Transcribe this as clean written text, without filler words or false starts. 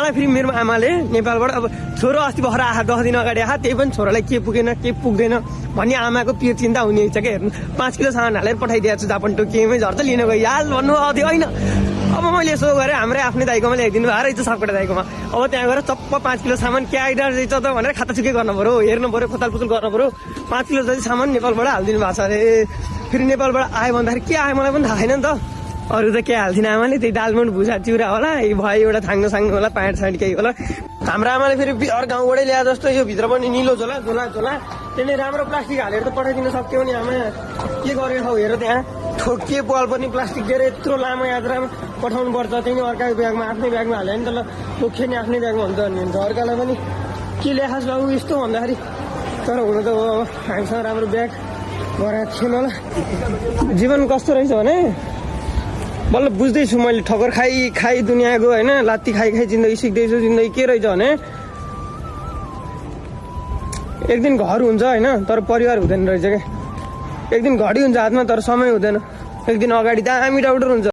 मलाई फेरि मेरो आमाले नेपालबाट अब छोरो अस्ति भर्खर आएको 10 दिन अगाडि आएको, त्यही पनि छोरालाई के पुगेन के पुग्दैन भन्ने आमाको पिर चिन्ता हुने छ क्या। हेर्नु 5 किलो सामान हालेर पठाइदिएको छु जापान टोकियोमै, झर्छ लिन गयो हाल भन्नु आउँथ्यो होइन। अब मैले यसो गरेँ, हाम्रै आफ्नै दाइकोमा ल्याइदिनु भयो रहेछ सापकोटा दाइकोमा। अब त्यहाँ गएर चप्प 5 किलो सामान के आइरहेको रहेछ त भनेर खाता चुकै गर्नु पऱ्यो, हेर्नु पऱ्यो, खोतालपुतल गर्नु पऱ्यो। 5 किलो जति सामान नेपालबाट हालिदिनु भएको छ अरे। फेरि नेपालबाट आयो भन्दाखेरि के आयो मलाई पनि थाहा छैन नि त। अरू त के हाल्थिन आमाले, त्यही दालमुट भुजा चिउरा होला, भयो एउटा थाङ्नु साङ्नु होला, प्यान्ट साइड केही होला। हाम्रो आमाले फेरि बिहार गाउँबाटै ल्याए जस्तो यो भित्र पनि निलो झोला झोला झोला त्यसले राम्रो प्लास्टिक हालेर त पठाइदिन सक्थ्यो नि आमा। के गरेको छौ हेर, त्यहाँ ठोकिए बल पनि प्लास्टिक दिएर यत्रो लामो यात्रामा पठाउनु पर्छ, त्यही अर्काको ब्यागमा आफ्नै ब्यागमा हाल्यो नि त। ल ठोकिए नि आफ्नै ब्यागमा हुन्छ नि, अर्कालाई पनि के ल्याखास् बाबु यस्तो भन्दाखेरि। तर हुन त हो, अब हामीसँग राम्रो ब्याग गरेको थिएन होला। जीवन कस्तो रहेछ भने बल्ल बुझ्दैछु मैले, ठक्कर खाइ दुनियाँको होइन, लात्ती खाइ जिन्दगी सिक्दैछु। जिन्दगी के रहेछ भने एक दिन घर हुन्छ होइन, तर परिवार हुँदैन रहेछ क्या। एक दिन घडी हुन्छ हातमा तर समय हुँदैन। एक दिन अगाडि दामी डाउटर हुन्छ।